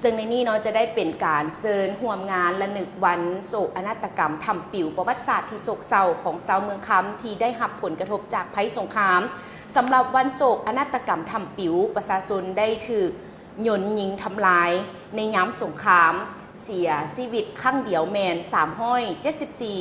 ຊຶ່ງໃນນີ້ເນາະ ຈະໄດ້ເປັນການເຊີນຮ່ວມງານລະນຶກວັນໂສກນາດກຳຖ້ຳປິວ ປະຫວັດສາດທີ່ໂສກເສົ້າຂອງຊາວເມືອງຄຳ ທີ່ໄດ້ຮັບຜົນກະທົບຈາກໄພສົງຄາມ. ສຳລັບວັນໂສກນາດກຳຖ້ຳປິວ ປະຊາຊົນໄດ້ຖືກຍົນຍິງທຳລາຍໃນຍາມສົງຄາມ ເສຍຊີວິດຄັ້ງດຽວແມ່ນສາມຮ້ອຍເຈັດສິບສີ່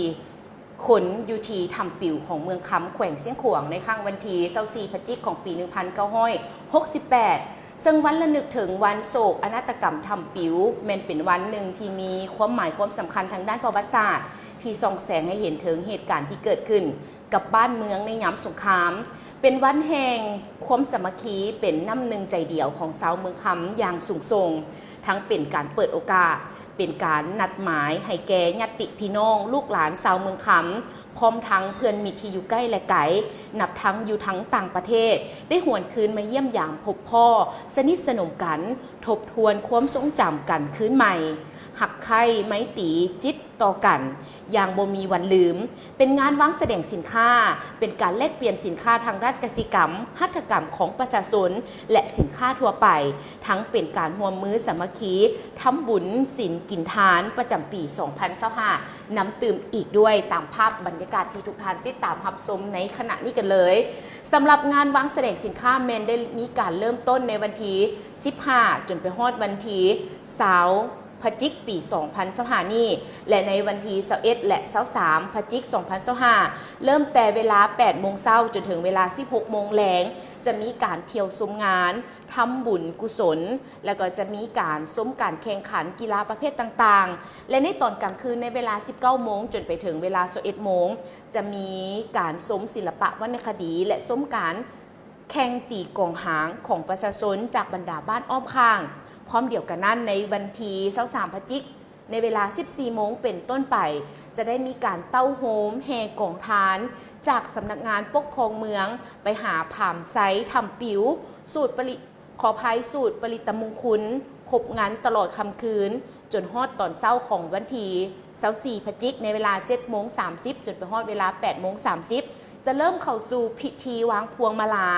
ຄົນຢູ່ທີ່ຖ້ຳປິວຂອງເມືອງຄຳ ແຂວງຊຽງຂວາງ ໃນຄັ້ງວັນທີຊາວສີ່ ພະຈິກ ຂອງປີໜຶ່ງພັນເກົ້າຮ້ອຍຫົກສິບແປດ ເຊິ່ງວັນລະນຶກເຖິງວັນໂສກນາດກຳຖ້ຳປິວ ແມ່ນເປັນວັນໜຶ່ງທີ່ມີຄວາມໝາຍຄວາມສຳຄັນທາງດ້ານປະຫວັດສາດ ທີ່ສ່ອງແສງໃຫ້ເຫັນເຖິງເຫດການທີ່ເກີດຂຶ້ນກັບບ້ານເມືອງໃນຍາມສົງຄາມ, ເປັນວັນແຫ່ງຄວາມສາມັກຄີ ເປັນນ້ຳໜຶ່ງໃຈດຽວຂອງຊາວເມືອງຄຳຢ່າງສູງສົ່ງ, ທັງເປັນການເປີດໂອກາດ ເປັນການນັດໝາຍໃຫ້ແກ່ຍາດຕິພີ່ນ້ອງ ລູກຫຼານຊາວເມືອງຄຳ ພ້ອມທັງເພື່ອນມິດທີ່ຢູ່ໃກ້ ແລະ ໄກ ນັບທັງຢູ່ທັງຕ່າງປະເທດ ໄດ້ຫວນຄືນມາຢ້ຽມຢາມພົບພໍ້ ສະໜິດສະໜົມກັນ, ທົບທວນຄວາມຊົງຈຳກັນຄືນໃໝ່, ຮັກໃຄ່ໄມຕີຈິດຕໍ່ກັນຢ່າງບໍ່ມີວັນລືມ. ເປັນງານວາງສະແດງສິນຄ້າ, ເປັນການແລກປ່ຽນສິນຄ້າທາງດ້ານກະສິກຳ, ຫັດຖະກຳຂອງປະຊາຊົນ ແລະ ສິນຄ້າທົ່ວໄປ, ທັງເປັນການຮ່ວມມືສາມັກຄີ ທຳບຸນສິນກິນທານປະຈຳປີສອງພັນຊາວຫ້າ ນຳຕື່ມອີກດ້ວຍ, ຕາມພາບບັນຍາກາດທີ່ທຸກທ່ານຕິດຕາມຮັບຊົມໃນຂະນະນີ້ກັນເລີຍ. ສຳລັບງານວາງສະແດງສິນຄ້າແມ່ນໄດ້ມີການເລີ່ມຕົ້ນໃນວັນທີສິບຫ້າ ຈົນໄປຮອດວັນທີຊາວ ພະຈິກ ປີສອງພັນຊາວຫ້ານີ້ ແລະ ໃນວັນທີຊາວເອັດ ແລະ ຊາວສາມ ພະຈິກ ສອງພັນຊາວຫ້າ ເລີ່ມແຕ່ເວລາແປດໂມງເຊົ້າ ຈົນເຖິງເວລາສິບຫົກໂມງແລງ ຈະມີການທ່ຽວຊົມງານ ທຳບຸນກຸສົນ ແລ້ວກໍຈະມີການຊົມການແຂ່ງຂັນກິລາປະເພດຕ່າງໆ ແລະ ໃນຕອນກາງຄືນ ໃນເວລາສິບເກົ້າໂມງ ຈົນໄປເຖິງເວລາຊາວເອັດໂມງ ຈະມີການຊົມສິລະປະວັນນະຄະດີ ແລະ ຊົມການແຂ່ງຕີກອງຫາງຂອງປະຊາຊົນຈາກບັນດາບ້ານອ້ອມຂ້າງ. ພ້ອມດຽວກັນນັ້ນ ໃນວັນທີຊາວສາມ ພະຈິກ ໃນເວລາສິບສີ່ໂມງເປັນຕົ້ນໄປ ຈະໄດ້ມີການເຕົ້າໂຮມແຫ່ກອງທານ ຈາກສຳນັກງານປົກຄອງເມືອງ ໄປຫາຜາມໄຊ ຖ້ຳປິວ ສູດປະລິ ຂໍອະໄພ ສູດປະລິດຕະມຸງຄຸນ ຄົບງັນຕະຫຼອດຄ່ຳຄືນ ຈົນຮອດຕອນເຊົ້າຂອງວັນທີຊາວສີ່ ພະຈິກ ໃນເວລາເຈັດໂມງສາມສິບ ຈົນໄປຮອດເວລາແປດໂມງສາມສິບ ຈະເລີ່ມເຂົ້າສູ່ພິທີວາງພວງມາລາ.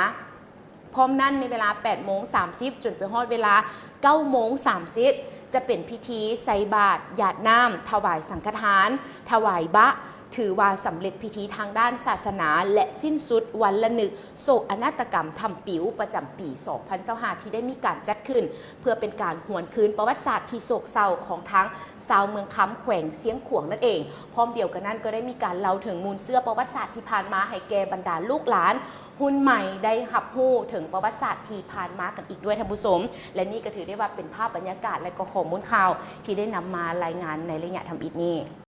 ພ້ອມນັ້ນ ໃນເວລາແປດໂມງສາມສິບ ຈົນໄປຮອດເວລາເກົ້າໂມງສາມສິບ ຈະເປັນພິທີໃສ່ບາດ ຢາດນ້ຳ ຖວາຍສັງຄະທານ ຖວາຍບະ ຖືວ່າສຳເລັດພິທີທາງດ້ານສາສະໜາ ແລະ ສິ້ນສຸດວັນລະນຶກໂສກນາດກຳຖ້ຳປິວ ປະຈຳປີສອງພັນຊາວຫ້າ ທີ່ໄດ້ມີການຈັດຂຶ້ນ ເພື່ອເປັນການຫວນຄືນປະຫວັດສາດທີ່ໂສກເສົ້າຂອງທາງຊາວເມືອງຄຳ ແຂວງຊຽງຂວາງນັ້ນເອງ. ພ້ອມດຽວກັນນັ້ນ ກໍໄດ້ມີການເລົ່າເຖິງມູນເຊື້ອປະຫວັດສາດທີ່ຜ່ານມາ ໃຫ້ແກ່ບັນດາລູກຫຼານ ຮຸ່ນໃໝ່ໄດ້ຮັບຮູ້ເຖິງປະຫວັດສາດທີ່ຜ່ານມາກັນອີກດ້ວຍທ່ານຜູ້ຊົມ ແລະ ນີ້ກໍຖືໄດ້ວ່າເປັນພາບບັນຍາກາດ ແລະ ກໍຂໍ້ມູນຂ່າວທີ່ໄດ້ນຳມາລາຍງານໃນໄລຍະທຳອິດນີ້.